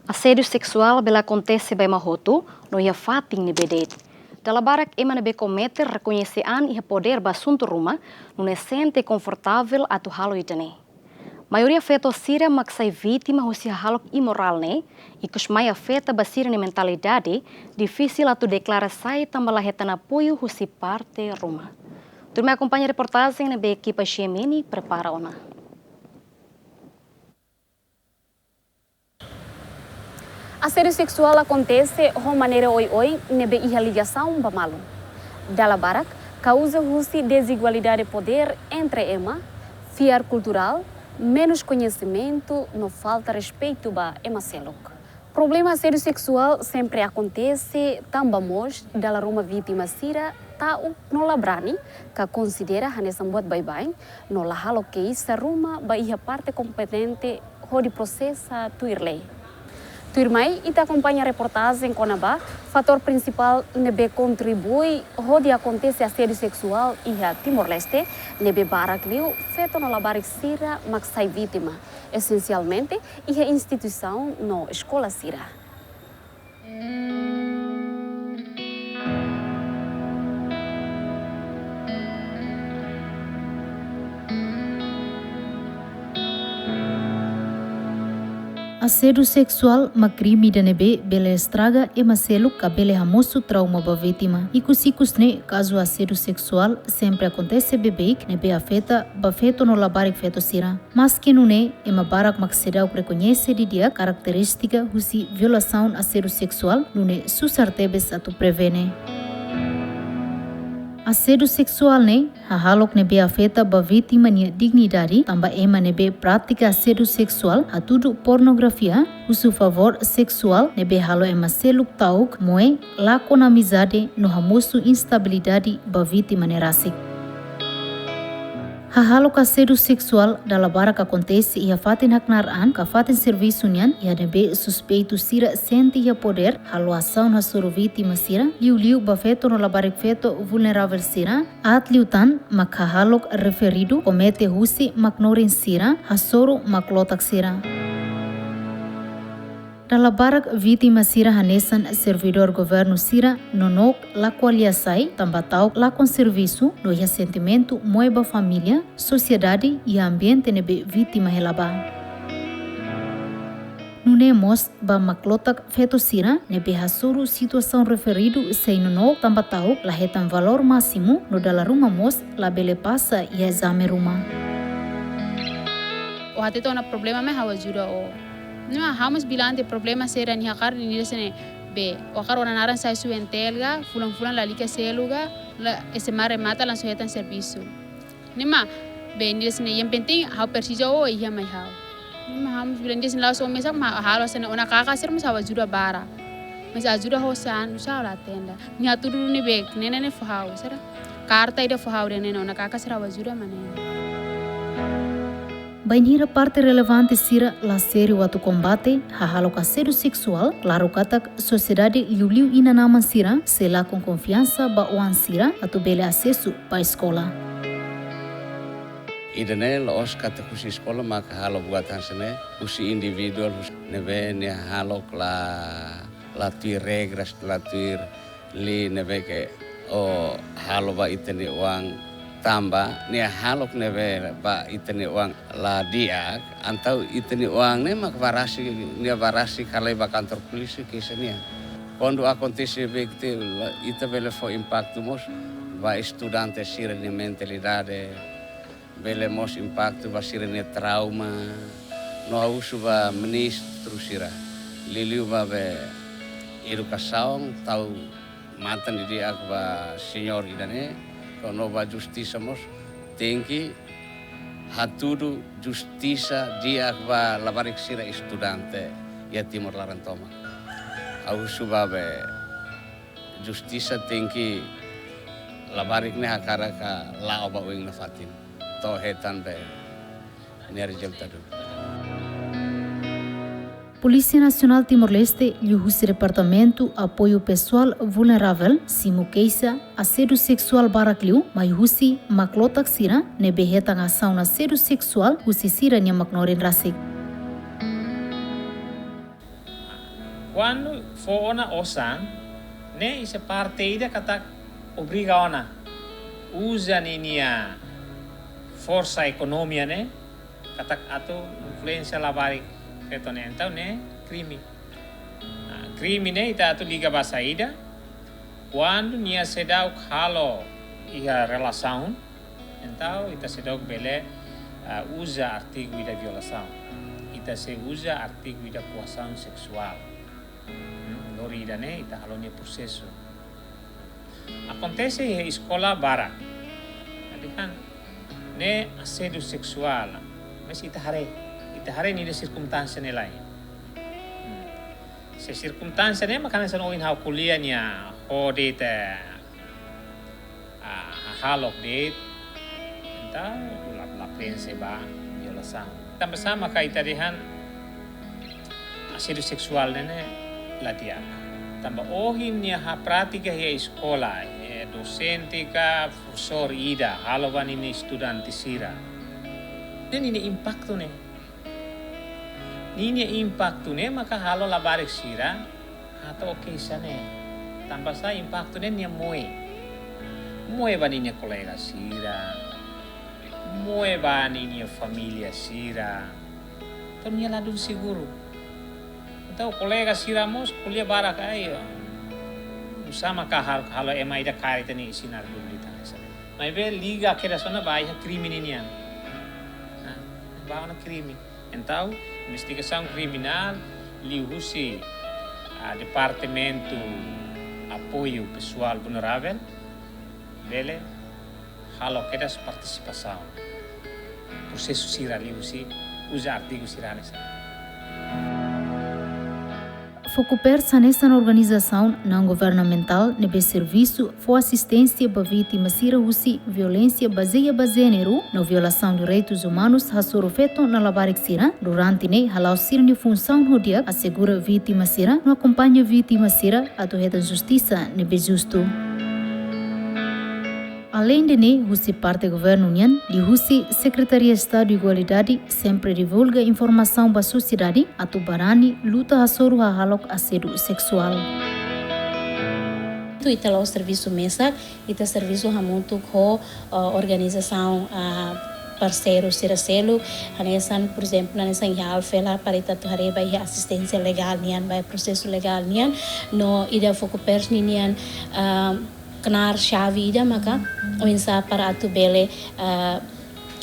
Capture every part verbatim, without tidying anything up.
Asédiu seksuál bele akontese ba ema hotu, no iha fatin ne'ebé de'it. Dala barak ema ne'ebé komete rekoñese an iha podér ba asuntu ruma, nune'e sente konfortavel atu halo ida-ne'e. Maioria feto sira mak sai vítima husi hahalok imorál ne'e, ikus mai afeta ba sira-nia mentalidade, difisil atu deklara sai tanba la hetan apoiu husi parte ruma. Tuirmai akompaña reportajen ne'ebé ekipa G M N prepara ona. Asédiu seksuál akontese ho maneira oioin ne'ebé iha ligasaun ba malu. Dala barak, kauza husi dezigualdade podér entre ema, fiar kulturál, menus koñesimentu no falta respeitu ba ema seluk. Problema asédiu seksuál sempre akontese tanba mós dala ruma vítima sira ta'uk no la brani ka konsidera hanesan buat baibain, no la halo keixa ruma ba iha parte kompetente hodi prosesa tuir lei. Tuirmai, ita akompaña reportajen kona-ba fatór prinsipál ne'ebé kontribui hodi akontese asédiu seksuál iha Timor-Leste, ne'ebé barak liu feto no labarik sira mak sai vítima, esensialmente iha instituisaun no eskola sira. Asédiu seksuál mak krime ida ne'ebé bele estraga ema seluk ka bele hamosu trauma ba vítima. Ikus-ikus ne'e, kazu asédiu seksuál sempre akontese beibeik, ne'ebé afeta ba feto no labarik feto sira. Maski nune'e, ema barak mak seidauk rekoñese didi'ak karakterístika husi violasaun asédiu seksuál, nune'e susar tebes atu prevene. Asédiu seksuál ne'e hahalok ne'ebé afeta ba vítima nia dignidade, tanba ema ne'ebé pratika asédiu seksuál hatudu pornografia, husu favór seksuál ne'ebé halo ema seluk ta'uk, moe, lakon amizade no hamosu instabilidade ba vítima ne'e rasik. Hahalok asédiu seksuál dala barak akontese iha fatin haknaar an ka fatin servisu nian, iha ne'ebé suspeitu sira sente iha podér halo asaun hasoru vítima sira, liuliu ba feto no labarik feto vulneravel sira, aat liután mak hahalok referidu komete husi maknorin sira hasoru maklotak sira. Dala barak vítima sira hanesan servidór governu sira, nonook la ko'alia sai tanba ta'uk lakon servisu no iha sentimentu moe ba família, sosiedade iha ambiente ne'ebé vítima hela ba. Nune'e mós ba maklotak feto sira ne'ebé hasoru situasaun referidu sei nonook tanba ta'uk la hetan valór másimu no dala ruma mós labele pasa iha ezame ruma. Ó hatete ona problema mai ha'u ajuda ó. Ne'e mak ha'u mós bilante problema sira ne'e hakarak nia dehan ne'e, be, ó hakarak ó-nia naran sai suentel ka, fulan-fulan lalika selu ka, la S M A remata langsung hetan servisu. Ne'e mak, be, nia dehan ne'e yang penting ha'u presiza ó iha mai ha'u. Ne'e mak ha'u mós bilante nia dehan la'ós ó mesak mak halo hanesan ne'e, ó-nia kaka sira mós ha'u ajuda barak. Mas ajuda ho sá, nusá la hatene. Nia hatudu ne'ebé, ne'e ne'e ne'e fó ha'u, sira. Karta ida fó ha'u dehan ne'e, ó-nia kaka sira ha'u ajuda mak ne'e. Bainhira parte relevante sira la sériu atu kombate hahalok asédiu seksuál, klaru katak sosiedade liuliu inan-aman sira sei lakon konfiansa ba oan sira atu bele asesu ba eskola. Ida-ne'e la'ós katak husi eskola maka halo buat hanesan ne'e, husi individuál, husi ne'ebé nia hahalok la, la tuir regras, la tuir lei ne'ebé ke ó halo ba ita-nia oan, tanba nia hahalok ne'ebé ba ita-nia oan la di'ak, entaun ita-nia oan ne'e mak barasi, nia barasi ka lori ba kantor polísia keixa nia. Kuandu akontese vítima, ita bele fó impaktu mós ba estudante sira-nia mentalidade, bele mós impaktu ba sira-nia trauma, no ha'u husu ba ministru sira, liuliu ba be edukasaun, tau matan didi'ak ba señór ida-ne'e, no ba justisa mós tenke hatudu justisa di'ak ba labarik sira estudante iha Timor laran tomak. Ha'u husu ba be justisa tenke labarik ne'e hakarak ka la'o ba oin nafatin. To'o hetan be nia rezultadu. Polísia Nasionál Timor-Leste liuhusi Departamentu Apoiu Pesoál Vulneravel simu keixa asédiu seksuál barak liu mai husi maklotak sira ne'ebé hetan asaun asédiu seksuál husi sira-nia maknorin rasik. Kuandu fó ona osan, ne'e iha parte ida katak obriga ona uza ninia forsa ekonomia ne'e, katak atu influénsia labarik feto ne'e, entaun ne'e krime. Ah, krime ne'e ita atu liga ba saida? Kuandu nia seidauk halo iha relasaun, entaun ita seidauk bele, ah, uza artigu ida violasaun. Ita sei uza artigu ida koasaun seksuál. Hmm, lori ida-ne'e ita halo nia prosesu. Akontese iha eskola barak. Jadi kan, ne'e asédiu seksuál. Mas ita haree, ita haree ninia sirkunstánsia ne'e lai. Hmm. Se sirkunstánsia ne'e, maka hanesan ohin ha'u ko'alia nia hodi te, ah, hahalok de'it, entaun la, la prenxe ba violasaun. Tanba sá maka ita dehan asédiu seksuál ne'e, ne'e la di'ak? Tanba ohin nia halo prátika iha eskola, eh, dosente ka profesór ida halo ba ninia estudante sira. Ne'e ninia impaktu ne'e. Ninia impaktu ne'e maka halo labarik sira hato'o keixa ne'e. Tanba sá? Impaktu ne'e nia moe. Moe ba ninia kolega sira. Moe ba ninia família sira. Entaun nia ladún seguru. Entaun kolega sira mós ko'alia barak, ai, oinsá maka hal-, halo ema ida kaer ita-nia isin-lolon duni tan hanesan ne'e. Maibé liga kedas ona ba iha krime ninian. Nah, ba ona krime. Entaun, investigasaun kriminál liuhusi, ah, Departamentu Apoiu Pesoál Vulneravel bele halo kedas partisipasaun prosesu sira liuhusi uza artigu sira hanesan ne'e. Fokupers hanesan organizasaun naun-governamentál ne'ebé servisu fó asisténsia ba vítima sira husi violénsia bazeia ba jéneru no violasaun direitus umanus hasoru feto no labarik sira, durante ne'e hala'o sira-nia funsaun ho di'ak, asegura vítima sira no akompaña vítima sira atu hetan justisa ne'ebé justu. Aleinde ne'e, husi parte governu nian, liuhusi Sekretaria Estadu Igualdade sempre divulga informasaun ba sosiedade atu barani luta hasoru hahalok asédiu seksuál. Ita la'ós servisu mesak, ita servisu hamutuk ho, ah, organizasaun, ah, parseiru sira seluk, hanesan, por ezemplu, hanesan iha ALFELA para ita atu haree ba iha asisténsia legál nian, ba prosesu legál nian, no ida Fokupers ninian, ah, knaar xave ida maka oinsá para atu bele, ah,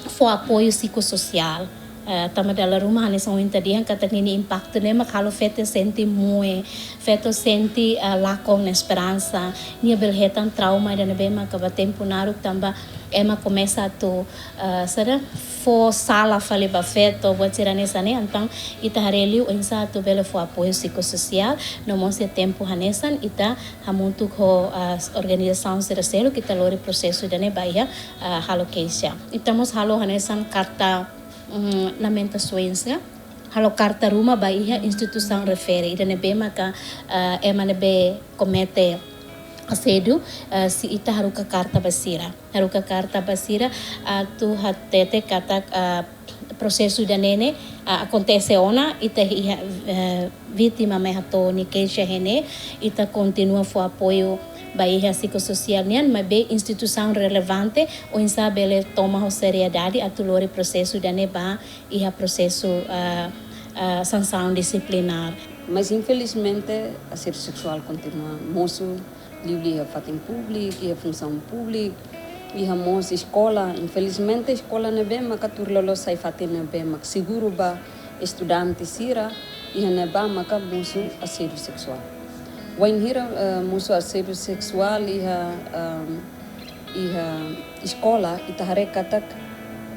fó apoiu psikososiál. Ah, tanba dala ruma hanesan ohin ita dehan katak ninia impaktu ne'e mak halo feto sente moe, feto sente, ah, lakon esperansa, nia bele hetan trauma ida ne'ebé maka ba tempu naruk tanba ema komesa atu, ah, saida, fó sala fali ba feto, buat sira hanesan ne'e, entaun ita haree liu oinsá atu bele fó apoiu psikososiál, no mós iha tempu hanesan ita hamutuk ho, ah, organizasaun sira seluk ita lori prosesu ida-ne'e ba iha, ah, halo keixa. Ita mós halo hanesan karta, mm, lamentasoens ka, halo karta ruma ba iha instituisaun refere ida ne'ebé maka, ah, ema ne'ebé komete asédiu, ah, sei ita haruka karta ba sira. Haruka karta ba sira atu hatete katak, ah, prosesu ida-ne'e ne'e, ah, akontese ona, ita iha, eh, vítima mai hato'o nia keixa iha ne'e, ita kontinua fó apoiu ba iha psikososiál nian, maibé instituisaun relevante oinsá bele toma ho seriedade atu lori prosesu ida-ne'e ba iha prosesu, ah, ah, sansaun disiplinár. Mas infelizmente asédiu seksuál kontinua mosu liuliu iha fatin públiku, iha funsaun públika, iha mós eskola. Infelizmente eskola ne'ebé maka tuir loloos sai fatin ne'ebé mak seguru ba estudante sira, iha ne'ebá maka mosu asédiu seksuál. Wainhira, eh, mosu asédiu seksuál iha, ehm, iha eskola, ita haree katak,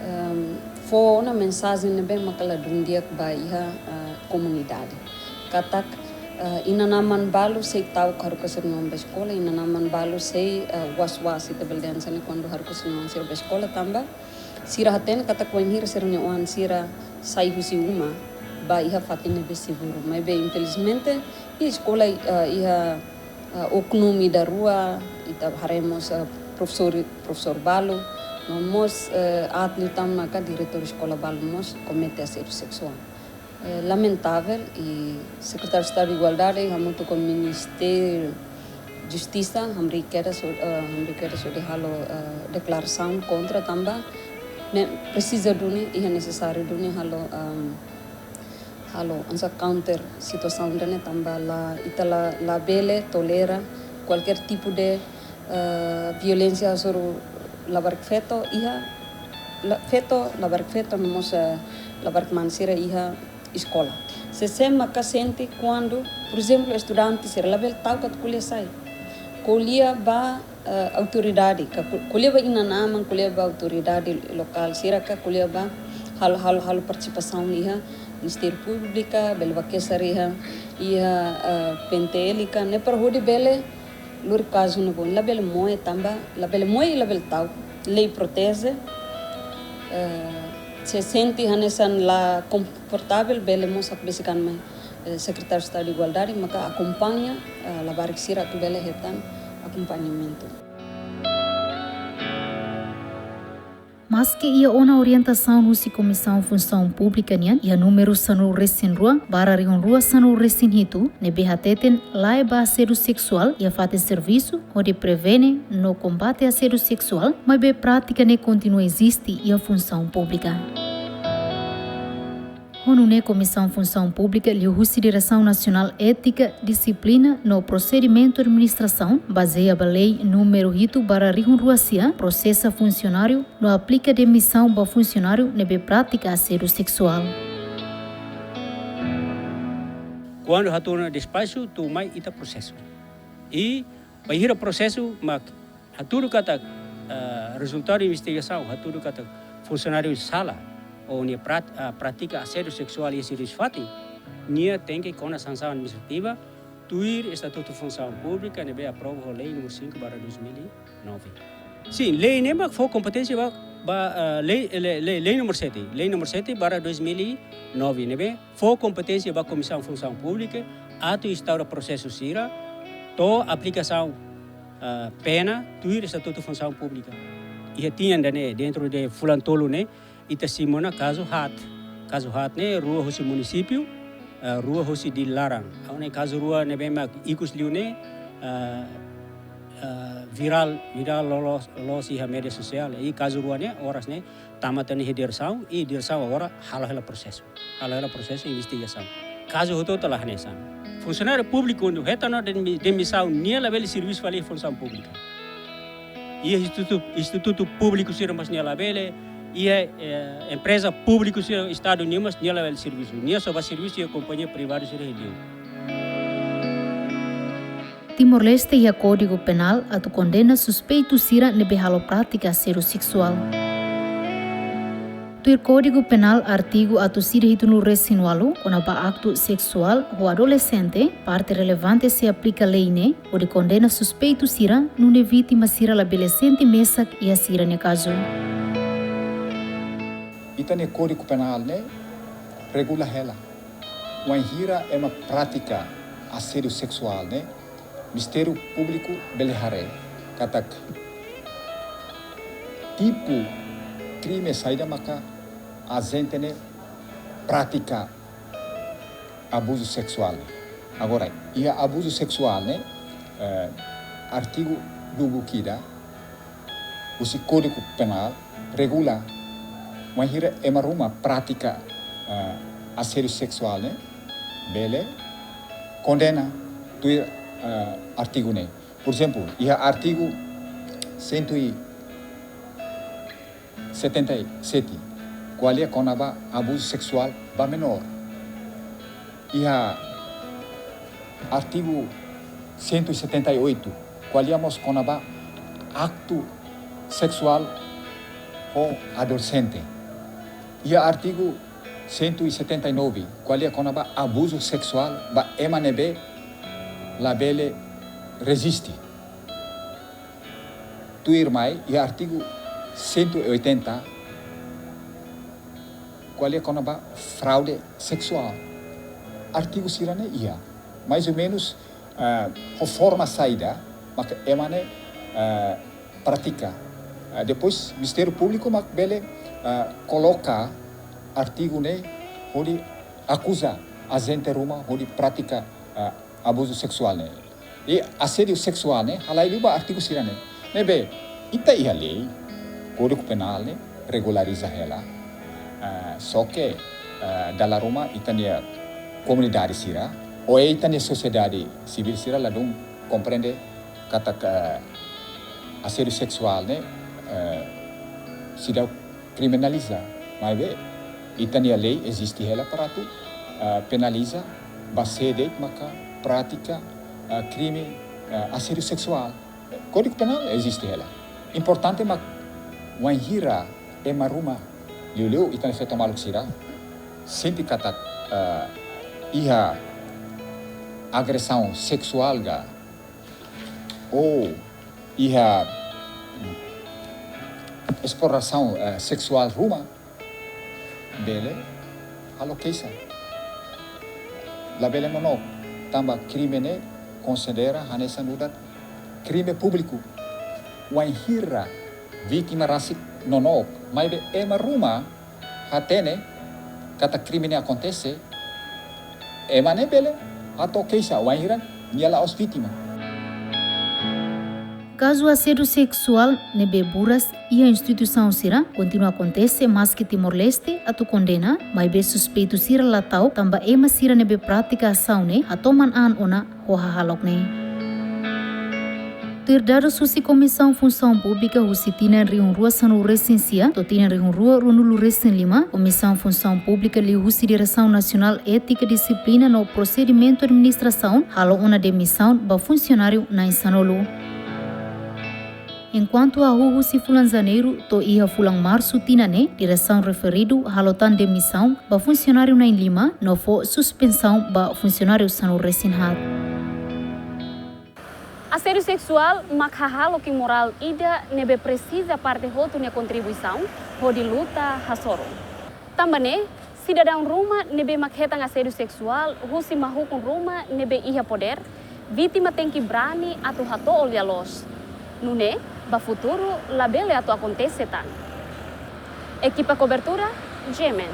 ehm, fó ona mensajen ne'ebé maka ladún di'ak ba iha, eh, komunidade. Katak, eh, inan-aman balu sei ta'uk haruka sira-nia oan ba eskola, inan-aman balu sei, eh, was-was, ita bele dehan hanesan ne'e, kuandu haruka sira-nia oan sira ba eskola tanba sira hatene katak wainhira sira-nia oan sira sai husi uma, ba iha fatin ne'ebé seguru. Maibé infelizmente iha eskola, eh, iha, eh, oknum ida rua, ita haree mós, eh, profesór, profesór balu, no mós, eh, aat liután maka diretór eskola balu mós komete asédiu seksuál. Eh, lamentavel, i Sekretáriu Estadu Igualdade hamutuk ho Ministériu Justisa hamriik kedas, eh, hamriik kedas hodi halo, eh, deklarasaun kontra tanba ne'e presiza duni, iha nesesáriu duni halo, ehm, halo hanesan counter situasaun ida-ne'e tanba la, ita la, labele tolera kualkér tipu de, eh, violénsia hasoru labarik feto iha, la, feto, labarik feto no mós, eh, labarik mane sira iha eskola. Sé-sé maka sente kuandu, por ezemplu, estudante sira labele tau katak ko'alia sai. Ko'alia ba, eh, autoridade, ka ko-, ko'alia ba inan-aman, ko'alia ba autoridade lokál sira ka, ko'alia ba halo, halo, halo partisipasaun iha Ministériu Públiku ka, bele ba kesar iha, iha, eh, P N T L ka, ne'e para hodi bele lori kazu ne'e ba oin, labele moe tanba, labele moe i labele tau. Lei proteje, eh, se sente hanesan la konfortavel, bele mós hakbesik an mai, eh, Sekretáriu Estadu Igualdade, maka akompaña, eh, labarik sira atu bele hetan akompañamentu. Maske iha ona orientasaun husi Komisaun Funsaun Públika nian iha númeru sanulu-resin-rua barra rihun rua sanulu-resin-hitu, ne'ebé hateten la'e ba asédiu seksuál iha fatin servisu, hodi prevene no kombate asédiu seksuál, maibé prátika ne'e kontinua eziste iha funsaun públika. Ho nune'e Komisaun Funsaun Públika liuhusi Diresaun Nasionál Étika, Dixiplina no Prosedimentu Administrasaun, bazeia ba lei númeru hitu barra rihun rua sia, prosesa funsionáriu no aplika demisaun ba funsionáriu ne'ebé pratika asédiu seksuál. Kuandu hatudu ona despaxu, tuirmai ita prosesu. I bainhira prosesu mak hatudu katak, eh, rezultadu investigasaun hatudu katak funsionáriu sala ou nia prat-, ah, pratika asédiu seksuál iha servisu fatin, nia tenke kona sansaun administrativa, tuir Estatutu Funsaun Públika ne'ebé aprova ho Lei númeru cinco barra dois mil e nove. Sin, lei ne'e mak fó kompeténsia ba, ba, ah, lei, lei, lei, lei númeru sete, Lei númeru sete barra dois mil e nove, ne'ebé fó kompeténsia ba Komisaun Funsaun Públika atu instaura prosesu sira, to'o aplikasaun, ah, pena tuir Estatutu Funsaun Públika. Iha tinan ida-ne'e, dentru de fulan tolu ne'e, ita simu ona kazu haat. Kazu haat ne'e rua husi munisípiu, ah, rua husi Dili laran. Ha'u hanoin kazu rua ne'ebé mak ikus liu ne'e, ah, ah, virál, virál loloos, loloos iha média sosiál. I kazu rua ne'e, oras ne'e, tama tan iha diresaun, i diresaun agora halo hela prosesu. Halo hela prosesu investigasaun. Kazu hotu-hotu la hanesan. Funsionáriu públiku kuandu hetan ona demi-, demisaun, nia labele servisu fali iha funsaun públika. Iha institutu, institutu públiku sira mós nia labele, iha, eh, empreza públiku sira Estadu nian mós nia labele servisu. Nia só bá servisu iha kompañia privadu sira iha li'ur. Timor-Leste iha Kódigu Penál atu kondena suspeitu sira ne'ebé halo prátika asédiu seksuál. Tuir Kódigu Penál artigu atus ida hitunulu-resin-ualu, kona-ba aktu seksuál ho adolexente, parte relevante sei aplika lei ne'e hodi kondena suspeitu sira, nune'e vítima sira labele sente mesak iha sira-nia kazu. Ita-nia Kódigu Penál ne'e regula hela. Wainhira ema pratika asédiu seksuál ne'e, Ministériu Públiku bele haree katak tipu krime saida maka ajente ne'e pratika abuzu seksuál. Agora, iha abuzu seksuál ne'e, eh, artigu dubuk ida husi Kódigu Penál regula, wainhira ema ruma pratika, eh, asédiu seksuál ne'e, bele kondena tuir, eh, artigu ne'e. Por ezemplu, iha artigu cento e setenta e sete, ko'alia kona-ba abuzu seksuál ba menór. Iha artigu cento e setenta e oito, ko'alia mós kona-ba aktu seksuál ho adolexente. Iha artigu cento e setenta e nove, ko'alia kona-ba abuzu seksuál ba ema ne'ebé labele reziste. Tuirmai, iha artigu cento e oitenta, ko'alia kona-ba fraude seksuál. Artigu sira-ne'e iha, mais ou menus, eh, ho forma saida maka ema ne'e, eh, pratika. Eh, depois, Ministériu Públiku mak bele, eh, koloka artigu ne'e hodi akuza ajente ruma hodi pratika, ah, abuzu seksuál ne'e. I asédiu seksuál ne'e halai liu ba artigu sira-ne'e. Ne'ebé, ita iha lei, Kódigu Penál ne'e regulariza hela. Ah, só ke, ah, dala ruma ita-nia komunidade sira, ou ita-nia sosiedade sivíl sira ladún komprende katak, ah, asédiu seksuál ne'e, ah, seidauk kriminaliza. Maibé, ita-nia lei eziste hela para atu, ah, penaliza ba sé de'it maka pratika, ah, krime, ah, asédiu seksuál. Kódigu Penál eziste hela. Importante mak wainhira ema ruma, liuliu ita-nia feto maluk sira, sente katak, ah, iha agresaun seksuál ka, ou iha, mm, esplorasaun, eh, seksuál ruma, bele halo keixa. Labele nonook, tanba krime ne'e konsidera hanesan nu'udar krime públiku. Wainhira vítima rasik nonook, maibé ema ruma hatene katak krime ne'e akontese, ema ne'e bele hato'o keixa wainhira nia la'ós vítima. Kazu asédiu seksuál ne'ebé buras iha instituisaun sira kontinua akontese maski Timor-Leste atu kondena, maibé suspeitu sira la ta'uk tanba ema sira ne'ebé pratika asaun ne'e hatoman an ona ho hahalok ne'e. Tuir dadus husi Komisaun Funsaun Públika, husi tinan rihun rua sanulu resin sia to'o tinan rihun rua ruanulu resin lima, Komisaun Funsaun Públika liuhusi Diresaun Nasionál Étika, Dixiplina no Prosedimentu Administrasaun halo ona demisaun ba funsionáriu na'in sanulu. Enkuantu hahú husi fulan Janeiru to'o iha fulan Marsu tinan ne'e, diresaun referidu halo tan demisaun ba funsionáriu na'in-lima no fó suspensaun ba funsionáriu sanulu resin haat. Asédiu seksuál mak hahalok imorál ida ne'ebé presiza parte hotu nia kontribuisaun hodi luta hasoru. Tanba ne'e, sidadaun ruma ne'ebé mak hetan asédiu seksuál husi mahukun ruma ne'ebé iha podér, vítima tenke brani atu hato'o lia-loos. Nune'e, ba futuru labele atu akontese tan. Ekipa kobertura, G M N.